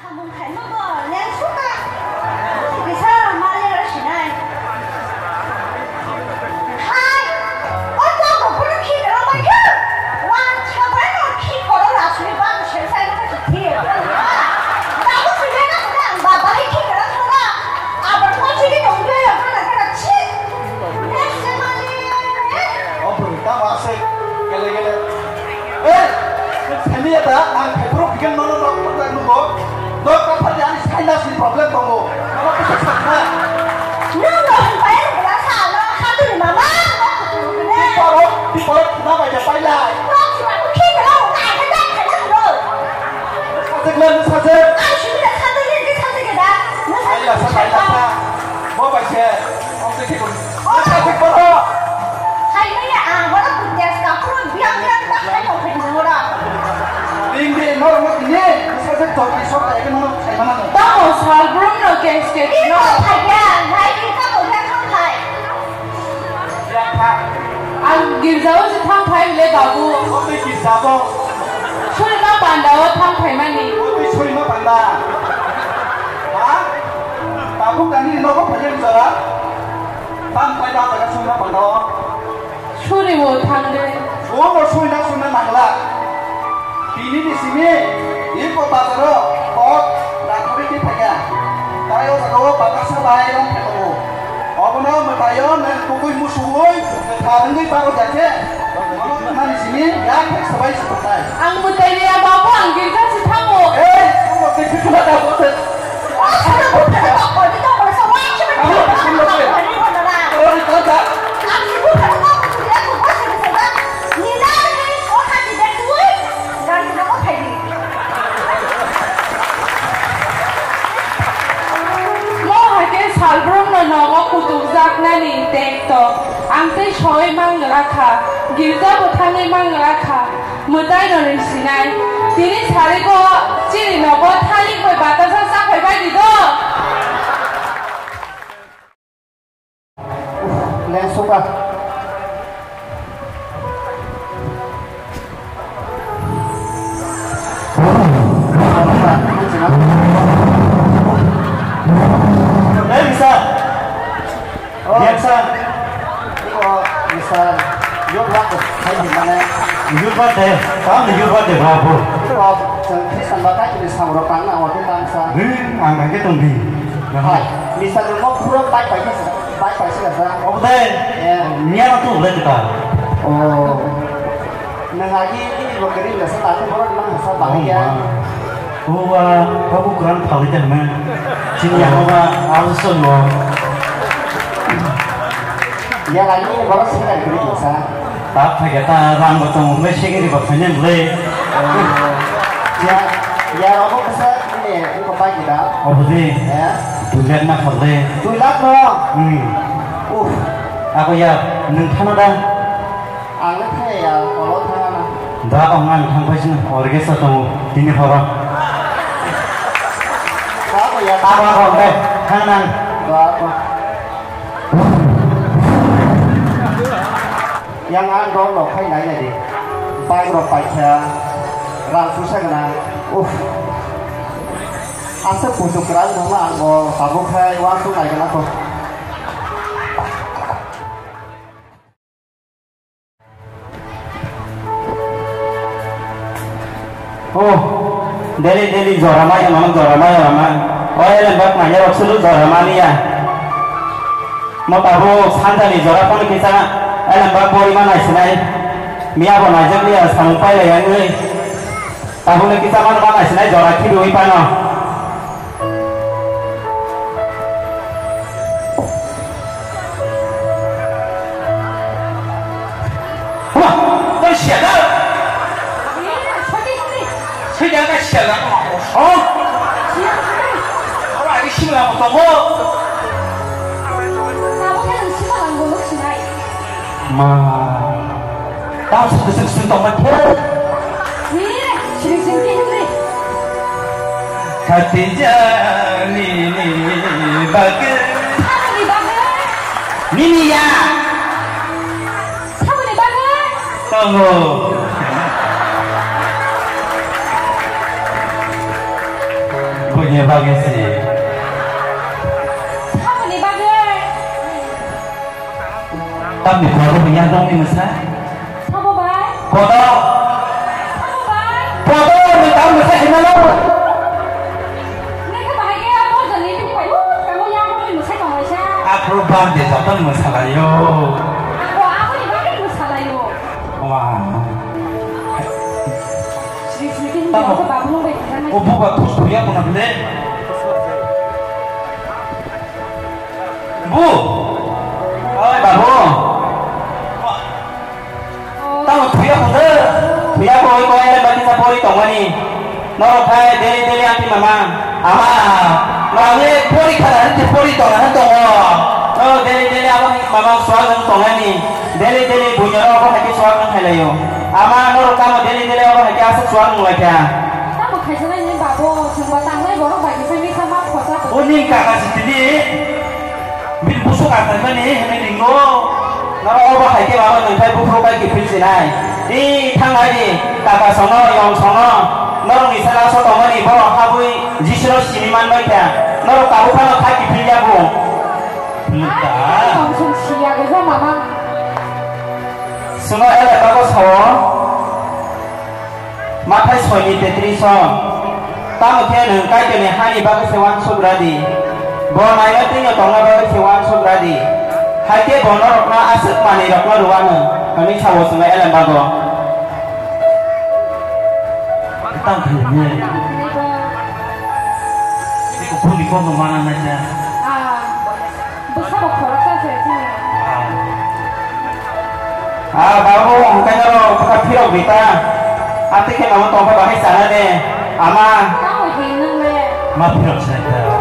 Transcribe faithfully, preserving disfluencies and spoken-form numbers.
Mung khaima bo leng suka. Kisa mali aro sinai. Hai, o to ko phuru khi karo bai kha. Wan chabai no khi karo la sui ba ko sen sai ko khi. Ba ko sui na ko ba ba khi karo thora. Abar ko chi ki tong yo ko na ka chi. Next mali. O bwrwi tamo aswk gele gele. Ei, nung sani ya da, ang khaipro bigan nono nok pokra nugo. Nok kaphar ya ani sinus ni problem tongo. Nono kisa sakha. Nung no hwn pai ang bela sa no khaturi mama. Ti porok, ti porok khna bai ya pai lai. Nok si ma ko khi bela ko ka ka da ka da ro. Sajak le, sajak. Ai si da sajak le, sajak da. Ai la sa, ai la sa. Bo bai se. Ang se ki ko. Ang se ki ko. Hai maya, ah, wala pun dia ska pun biang biang tak hai kau kau orang. Ring di nor mo ni, sa se tok ni sok ai ke nor sai mana no. Tamo sal brum no ke ske. Ini no. Kau hai ya, hai ini kau ya kau hai. Ya kha. Ang girjao se thang phai le babu. Ko te girjao. Suri ma panda o thang phai mani. Ko te suri ma panda. Ha? Babu kani no ko phai jora. Tam pai da jaga sungna pando. Suri bo thang de. Bo bo sui na sungna nangla. Bini ni simi iko bazaro bot rakhori ki phaiya. Tai o jaga o bakasa bai rong pheto. Obono mwtaio nang kukui musugui tharwngwi baro jakhe. Mano nani simi yak thek sabai sukutai. Ang mwtai ya babu ang girja si thango. Ei, thango tei khikla da bo se. Mo hai khe salbrumno nogo kutukjaknani tekto, ang tei soi mang lakha, girja bo thangwi mang lakha. Mwtai no ring sinai. Tini sarigo chini nogo thalik bai batasa chakhai bai di do. Leng suka. Hey, bisa. Oh. Biasa. Iko bisa. Yot wak ko sai di mana? Yot wak de. Kam yot wak de babu. Iko sen Kristan bakai di samro pang na wati tangsa. Hmm, ang kake tong di. Hai, bisa demo pura pai pai sa. Pai pai sa sa. Obo de. Ya. Nia tu le kita. Oh. Nang agi ini lo kering sa ta tu baru mana sa bang ya. Uwa, kabu kuran phalwi tongma. Chini yakoba aluson no. Ya lagi ini baru sih kan kering sa. Tak phai ta rang bo tong le singri ba phai nem le. Ya, ya obo kesa ini ko pai kita. Obo de. Ya. Dui lakh na phalwi. Dui lakh no. Hmm. Uff. Ako ya, nung thana da. Ang le thaya ya, kolo thaya na. Da, ang ang thang pai sini, orkestra tongo, tini phaba. Ka ko ya, ta ba ko be, thang nang. Ba ko. Yang ang dol no khai nai nai di. Bai rok pai kha, rang pusa gana. Uff. Asa pusu kran dong ang bo, tabuk khai, wa su nai gana ko. Oh, daily, daily jora mai, mano jora mai, jora mai. Oh, elem bak mai, ya, sulu jora mani ya. Mo tabu sanjani jora kono kisa, elem bak bori ma nai sinai. Miya bo nai jak liya, samung pai lai yang oi. Tabu ni kisa mano ma nai sinai jora khibi oi pano. Wah, tei siya da. Siya da, siya da. Oh. Ora, ini sih lah, tunggu. Ma. Tao sing sing sing tong ma khe. Ni, sing sing ke ni. Khatijani ni bagwi. Saboni bagwi? Nini ya. Saboni bagwi? Tongo. Bo Bagwi se. Samoni bagwi. Tamni kodo bo yang dongni mwsa. Sabo bai. Kodo. Sabo bai. Kodo ni tam mwsa hinalo. Neka bahai ke abo jani tu pai. Kamu yang dongni mwsa tong waisa. Apro bang de jatong mwsa layo. Ako, ako ni bagwi mwsa layo. Wah. Sri Sri ke ni Tamo. Ko babu nung bai. O buba thus thuya kuna bile. Bu. Oi babu. Tamo thuya kuda. Thuya ko oi ko ele bagi sa pori tongmani. Norok khai daily daily anti mama. Ama. Mami pori khana hanti pori tonga han tongo. Norok daily daily abo mama sual nang tongani. Daily daily bunyoro abo hai ke sual nang hai layo. Ama norok tamo daily daily abo hai ke asuk sual nang laikha. Tamo khaisa nai ni babo, sungba tangnai borok bai kisa misa ma khosa. Oni kaka sitini. Bini busuk asai mani hwnwi ringo. Norok obo hai khe mama nwng khai buphuru bai kiphil sinai. Ni thangnai ni kaka sono, yong sono. Norok ni sara so tongmani borok habwi Jisuno sini man bai kha. Norok tabuk phano khai kiphil ya bu. Philip ta. Ai, tong sung siya ge jo mama. Suno ele bago sao. Mathai soi ni tetris o. Tamo khe nwng Kaitorni hani bagwi se uansuk radi. Bo naina twino tongna bagwi se uansuk radi. Hai khe bo norokno aswk manwirokno rwano, hwnwi sao chwng Elembago. Tamo khe nini. Eko phone ni kokno mana naikha. Ah. Bwsabo khoroksa se chini. Ah, babu, hwnkhe norok bwkha phirok di ta. Atwi khe mama tongkha bahai sana de. Ama. Tamo hinwi nung le. Ma phirok sa ta.